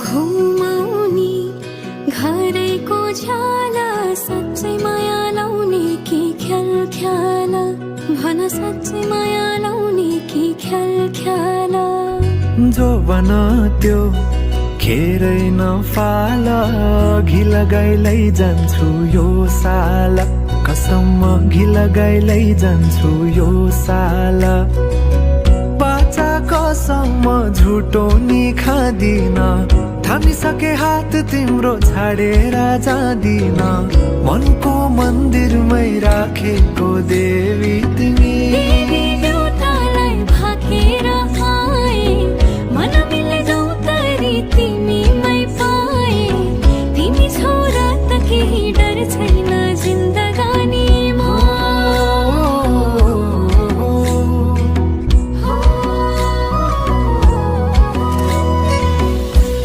घुमाउने घरैको झ्याला साँच्चै माया लाउने कि ख्याल ख्याल भन साँच्चै माया लाउने कि ख्याल ख्याल जो बना त्यो खेरै नफाल घि लगाइलै जान्छु यो साल कसम घि लगाइलै जान्छु यो साल बाचा कसम झुटो नि खादिन थामिसके हात तिम्रो छाडेर जादिन मनको मन्दिरमै राखेको देवी तिमी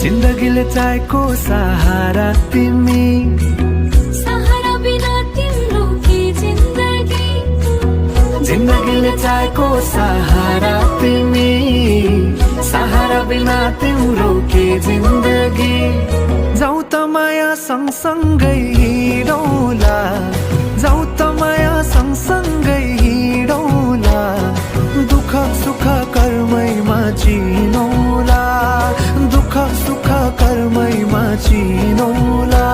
जिन्दगीले चाहेको सहारा तिमी सहारा बिना तिम्रो के जिन्दगी जिन्दगीले चाहेको सहारा तिमी सहारा बिना तिम्रो के जिन्दगी जाऊ त माया सँगसँगै हिँडौला जाऊ त माया सँगसँगै हिँडौला दुःख सुख कर्मैमा चिनौला दुःख सुख कर्मैमा चिनौला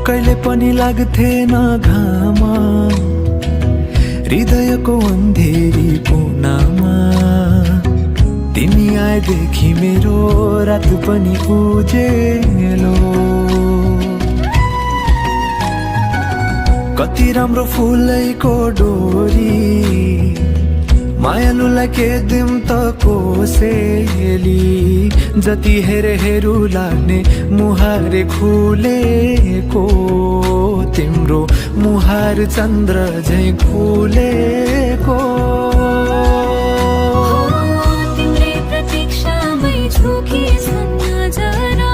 कहिले पनि लाग्थेन घाम हृदयको अन्धेरी कोनामा तिमी आएदेखि मेरो रात पनि उजेलो कति राम्रो फुलैको डोरी मायालुलाई के दिम त कोसेली जति हेरे हेरु लाग्ने मुहारे खुलेको तिम्रो मुहार चन्द्र झै खुलेको तिम्रै प्रतीक्षामै झुकी नजरा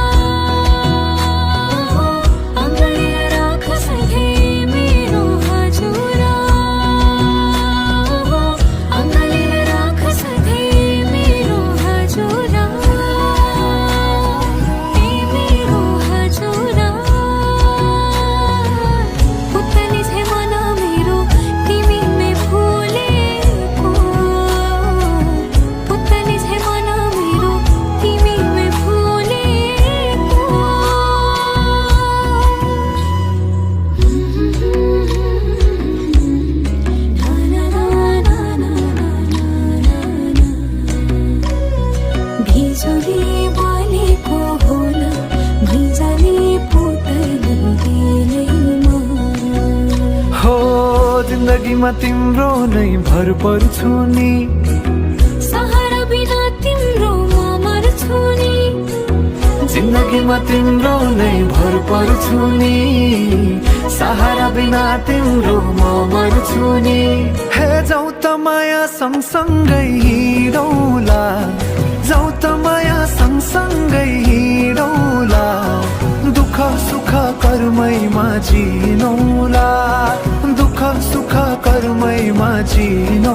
जिन्दगीमा तिम्रो नै भर पर्छु नि सहारा बिना तिम्रो म मर्छु नि जिन्दगीमा तिम्रो नै भर पर्छु नि सहारा बिना तिम्रो म मर्छु नि हे जाऊ त माया सँगसँगै हिँडौला जाऊ त माया सँगसँगै हिँडौला दुःख सुख कर्मैमा चिनौला दुःख सुख कर्मैमा चिनौला